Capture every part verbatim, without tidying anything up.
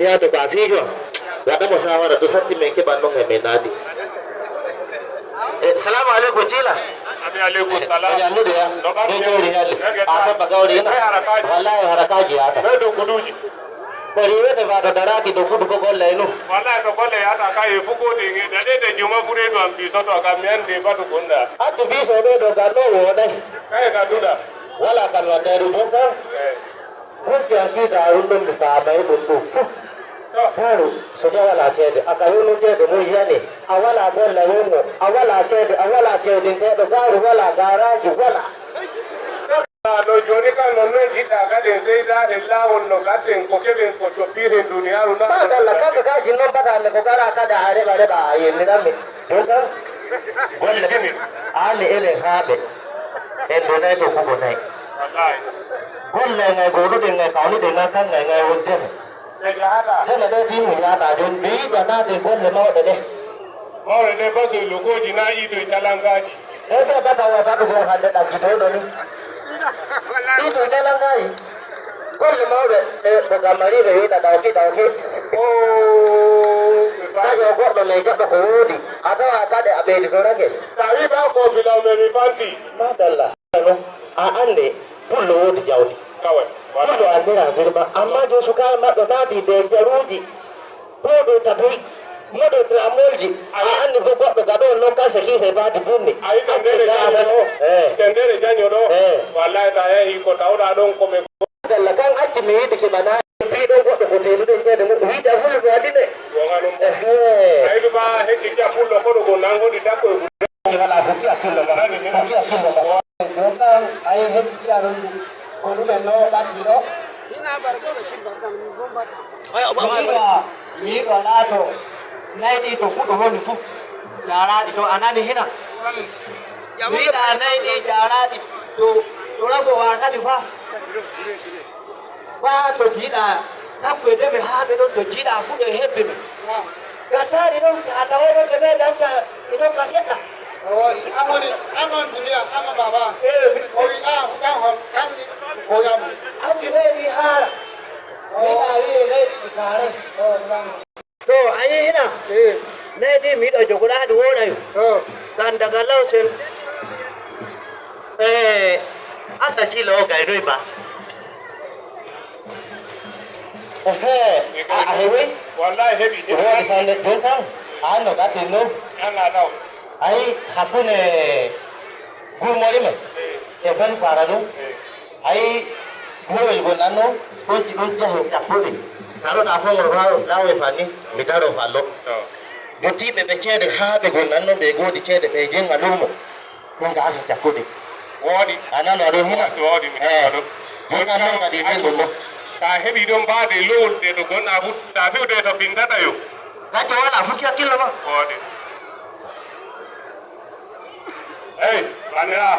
Yaade ko a siijo, waɗa mo saawara to satti men keɓan ɗon e men naati. E, salamu aleykum, Jiila. Ami aleykum salam. Ko jallude ya? No ɓaɗɗa? Be jawdi ñalli. Nege a sabba gawri ina? Be harakaaji. Wallahi harakaaji yaata. Be dogguduuji. Ko riiwete fa to daraaki doggudu ko golle e nu. Wallahi to golle yaata ka e fu gooti. Daɗe de juma fu reedu am biisoto kam mi anndi batu gonɗa. Accu biiso ɓe ɗo gal ɗo wooɗay. Kaye ka duɗa. Wala kal waddayru ɗon kam. Eh. Hokki am kiita ɗum ɗon mi faamay ɗum ɗum fof. Gaaru, so tawii walaa ceede, a ka wonno ceede mum yani, a walaa golle wonno, a walaa ceede, a walaa ceedinteeɗo, gaaru walaa, gaaraaji walaa. Ɗo jooni kan noon noon jiɗɗa kaden seydaade laawol no gadden ko keɓen ko coppirten duniyaaru na. Machallah, kamɓe ka jinnon bataame ko gara kada a reɓa reɓa a yenniran mi. Ɗum tan, golle aani enen haaɓe en donay to kubo nay. Golle ngay gooduɗen ngay kawnuɗen ngay kan ngay ngay won deme. Heno ɗo timmi yaata jooni mi yiɗa naade golle mawɗe ɗe. Mawɗe ɗe basoy logooji na iitoy talangaaji. E ɓe bata o batu go hannde ɗaggitoyɗo ni. Iitoy talangaaji. Golle mawɗe e ko gammariiɓe wiɗa ɗawki ɗawki. Kajo goɗɗo ley jaɓɓo ko woodi. A tawa kade a ɓeyditorake. Tawi ba ko filaw me mi fanti. Madalla. No a annde pullo woodi jawdi. Kawai. Pullo anndiraa girma. Amma jo sukaaɓe maɓɓe naati ɓe jaruuji. Pooɗo tapuy. Moɗo tramolji. A anndi ko goɗɗo gaɗo on noon kase ki he baadi bunni. A yi tendere jaño ɗo. Eh. Tendere jaño ɗo. Eh. Wallahi ta yehi ko tawɗa ɗon ko ɓe. Dalla kan acci mi yiɗi keɓanaade. Mbiɗon goɗɗo ko teeluɗen ceede mum, wiide a fulɓe waɗi ɗe. Wonga ɗum. Ehe. Aydu ba hecci ki a fullo koɗo go nangodi dakko e gure. Wala fukki hakkillo ma. Fukki hakkillo ma. Ɗo kan ay hecci ki a ɗon ko ɗumen no ɓatti ɗo. Miɗo, miɗo laato nayɗi to fuɗo woni fof. Jaaraaɗi to a nani hina. Miɗa nayɗi jaaraaɗi to, to rago wa kadi fa. Ɓaa to jiiɗa, sappo e deme haa ɓe ɗon to jiiɗa fuɗo e hebbe men. Gattaari ɗon, ka taway ɗon deme dañta e ɗon ka seɗɗa. O wi, an woni, an on duniya, an on baba. Eh, mi o wi, a, kan hon, kan ni, ko yamu. Accu leydi haala. Miɗa wiye leydi ɗi kaare. To, a yii hina? Eh. Nayi ɗi miɗo jogoɗa haɗi woɗayo. To. Kan daga lawsen. Eh, aka jilo o gaynoy ba. Ehe, a, a heɓoy? Wallahi heɓi, heɓi. Woɗi sanne, ɗum kan, an no gatin no? An a taw. Ayi, hakkunde gumori men e ben fara ɗum. Ayi, mowel gol nan noon, ɗon ci ɗon jahe cappuɗe. Taroɗa fof ngol faa laawe fanni, mi taro fallo. Dottiiɓe ɓe ceede haa ɓe gol nan noon, ɓe goodi ceede, ɓe jenga luumo. Ɗum ga hasa cappuɗe. Wooɗi. A nano aɗo hina? Wooɗi, wooɗi, mi nano ɗum. Ɗum nan noon kadi min ɗum ɗo. Ta heɓi ɗon mbaade lowol ɗe ɗo gonɗa fuu, ta fewde to bindata yo. Gacce wala fukki hakkillo ma. Wooɗi. Hey, bandira.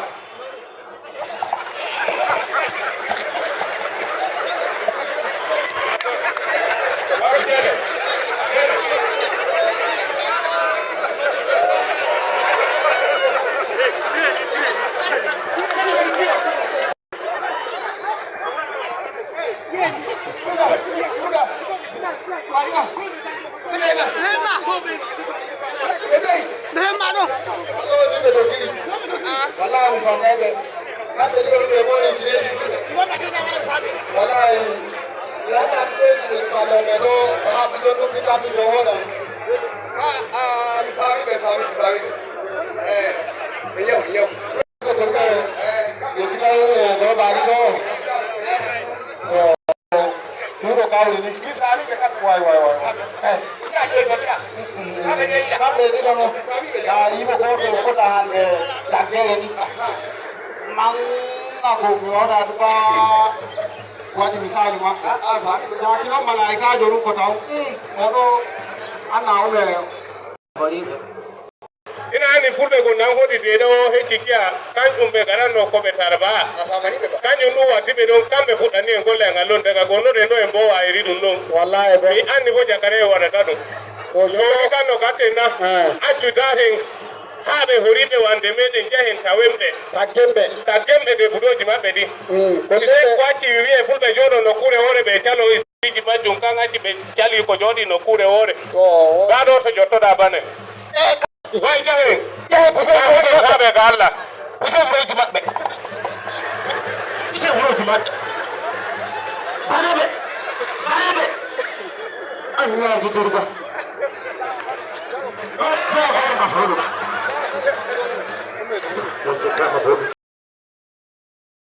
Wallahi, mi fannay ɓe. Kamɓe ɗiɗo ɓe mawni jireeji fulɓe. Wallahi, mi anndaa ɗum ɓe falloɓe ɗo, ko haɓɓi ɗon ɗum, mi tammi ɗo hoɗa. Ah, ah, mi faami ɓe, faami, mi faami ɓe. Eh, mi yew, mi yew. Ɗuuɗo kawri ni. Way, way, way, way. Eh. Kamɓe ɗiɗo no. Ya yiɗo ko ɓe fota hande daggere ni. Manga ko ɓe waɗa ɗum ba waɗi misali ma. Jaaki noon malaa'ikaajo ɗum ko taw. Mm. Oɗo anna o ɓe. Ina anndi fulɓe ko nan hoɗi deeɗa o hecci kiya, kanƴum ɓe garanno ko ɓe tarba. Kanƴum ɗum watti ɓe ɗon, kamɓe fuɗɗani en golle ngal ɗon, daga gonnoɗen ɗo en mbowa iri ɗum ɗon. Wallahi, mi anndi bo jakare e waɗata ɗum. Sowi kanno gatten na, accu daten, haa ɓe horiɓe wande meɗen jahen tawen ɓe. Taggen ɓe. Taggen ɓe ɓe buɗooji maɓɓe ɗi. Mm. Ko si ɓe ko acci wi'e fulɓe jooɗo nokkuure hoore ɓe calo. Iji majjum kan acci ɓe cali ko jooɗi nokkuure woore. Gaa ɗo to jottoɗaa bane. Way jahe. Jahe puso. Ɓe ga Allah. Puso wurooji maɓɓe. Puso wurooji maɓɓe. Baneɓe. Baneɓe. Annaji durba. Ɗo ɗo ɗo ɗo ɗo.